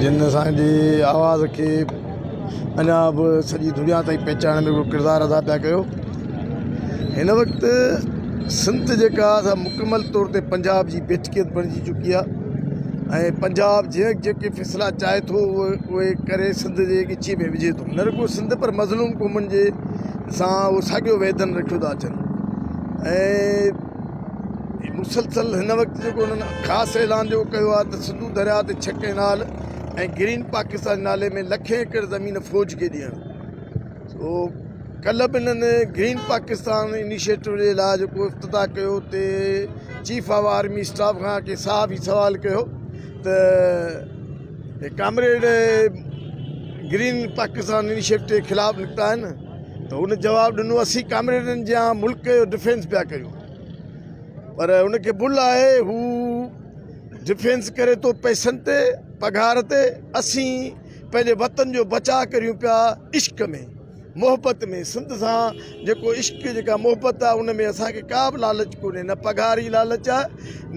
جن اسان جي آواز کي اڃا به سڄي دنيا تائين پهچائڻ ۾ هڪڙو ڪردار ادا پيا ڪيو. هن وقت سنڌ جيڪا سا مڪمل طور تي پنجاب جي بيٺڪيت بڻجي چڪي آهي ۽ پنجاب جنهن جيڪي فيصلا چاهي ٿو اهي ڪري سنڌ جي ڳچي ۾ وجهي ٿو نه رڳو سنڌ پر مظلوم قومن جي سان اهو ساڳيو ويڌن رکيو ٿا اچن ۽ مسلسل هن وقت جيڪو انهن خاص اعلان جيڪو ڪيو آهي ته سنڌو درياء تي ڇهه ڪئنال ۽ گرين پاڪستان جي نالي ۾ لکين ايڪڙ زمين فوج کي ڏيڻ سو ڪلهه به انهن گرين پاڪستان انيشيٽو جي لاء جيڪو افتتاح ڪيو تي چيف آف آرمي اسٽاف کان ڪي صحافي سوال ڪيو ته ڪامريڊ گرين پاڪستان انيشيٽو جي خلاف نڪتا آهن ته هن جواب ڏنو اسين ڪامريڊن جيان ملڪ جو ڊفينس پيا ڪريون پر ان کي ڀل آهي هو ڊفينس ڪري ٿو پئسن تي پگهار تي اسين پنهنجي وطن جو بچاء ڪريون پيا عشق ۾ محبت ۾ سنڌ سان جيڪو عشق جيڪا محبت آهي ان ۾ اسان کي ڪا به لالچ ڪونهي نه پگهار جي لالچ آهي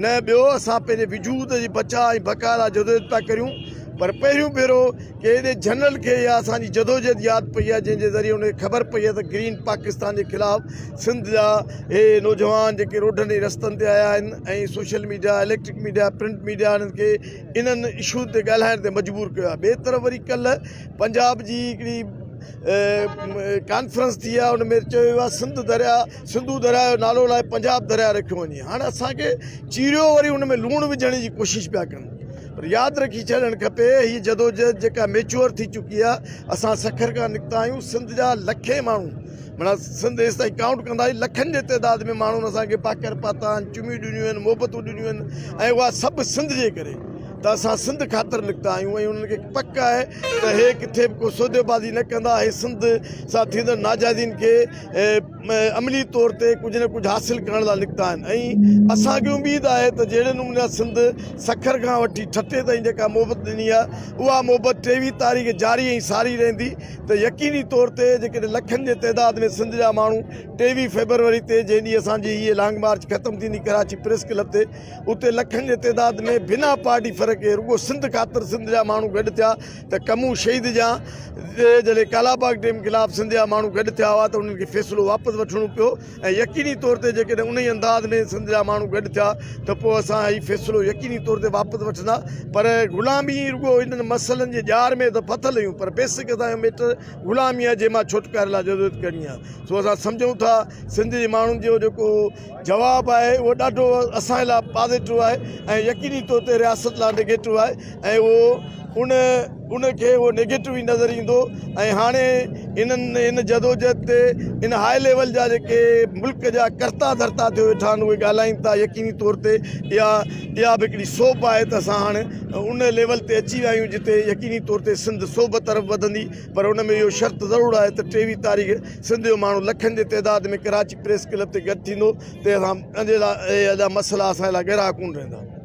نه ٻيو اسان پنهنجي وجود جي بچاء ۽ بقا لاء جدوجهد پيا ڪريون پر پهريون ڀيرو ڪي ايڏي جنرل کي اها اسان جي جدوجهد ياد پئي آهي جنهن جي ذريعي ان کي خبر پئي آهي ته گرين پاڪستان جي خلاف سنڌ جا اهي نوجوان جيڪي روڊن ۽ رستن تي آيا آهن ۽ social media electric media print media انهن کي انهن اشوز تي ڳالهائڻ تي مجبور ڪيو آهي ٻئي طرف وري ڪلهه پنجاب جي هڪڙي ڪانفرنس ٿي آهي ان ۾ چيو ويو آهي سنڌ دريا سنڌو دريا جو نالو لاهي پنجاب دريا رکيو وڃي هاڻ اسان کي چيريو وري ان ۾ لوڻ وجهڻ جي ڪوشش پيا ڪن پر ياد رکي ڇڏڻ کپي هي جدوجهد جيڪا ميچوئر ٿي چڪي آهي اسان سکر کان نڪتا آهيون سنڌ جا لکين ماڻهو معنيٰ سنڌ هيستائين ڪائونٽ ڪندا آهيون لکن جي تعداد ۾ ماڻهن اسان کي پاڪر پاتا آهن چميون ڏنيون آهن محبتون ڏنيون آهن ۽ اها سڀ سنڌ جي ڪري ته اسان سنڌ خاطر نڪتا آهيون ۽ انهن کي پڪ آهي ته هي ڪٿي به ڪو سوديبازي نه ڪندا هي سنڌ سان ٿيندڙ ناجائزين کي عملي طور تي ڪجهه نه ڪجهه حاصل ڪرڻ لاء نڪتا آهن ۽ اسان کي اميد آهي ته جهڙي نموني سنڌ سکر کان وٺي ٺٽي تائين جيڪا محبت ڏني آهي اها محبت 23 تاريخ جاري ۽ ساري رهندي ته يقيني طور تي جيڪڏهن لکن جي تعداد ۾ سنڌ جا ماڻهو 23 فيبروري تي جنهن ڏينهن اسان جي هيء لانگ مارچ ختم ٿيندي ڪراچي پريس ڪلب تي اتي لکن جي تعداد ۾ بنا پارٽي فرق جي رڳو سنڌ خاطر سنڌ جا ماڻهو گڏ ٿيا ته ڪمون شهيد جيان جڏهن ڪالاباغ ڊيم خلاف سنڌ جا ماڻهو گڏ ٿيا هئا ته انهن کي فيصلو واپس وٺڻو پيو ۽ يقيني طور تي جيڪڏهن انهي انداز ۾ سنڌ جا ماڻهو گڏ ٿيا ته پوء اسان هي فيصلو يقيني طور تي واپس وٺندا پر غلامي رڳو انهن مسئلن جي ڄار ۾ ته ڦٿل آهيون پر بيسڪ اسان جو ميٽر غلامي آهي جنهن مان ڇوٽڪاري لاء جدوجهد ڪرڻي آهي سو اسان سمجهون ٿا سنڌ جي ماڻهن جو جيڪو جواب آهي اهو ڏاڍو اسان لاء پازيٽو آهي ۽ يقيني طور تي رياست لاء نيگيٽو آهي ۽ اهو ان ان کي اهو نيگيٽو ئي نظر ايندو ۽ هاڻي انهن ان جدوجهد تي ان هاء ليول جا جيڪي ملڪ جا ڪرتا ڌرتا ٿيو ويٺا آهن اهي ڳالهائين ٿا يقيني طور تي اها اها به هڪڙي سوڀ آهي ته اسان هاڻي ان ليول تي اچي ويا آهيون جتي يقيني طور تي سنڌ سوڀ طرف وڌندي پر ان ۾ اهو شرط ضرور آهي ته 23 تاريخ سنڌ جو ماڻهو لکن جي تعداد ۾ ڪراچي پريس ڪلب تي گڏ ٿيندو تي اسان پنهنجي لاء اهي ادا مسئلا اسان لاء ڳرا ڪونه رهندا.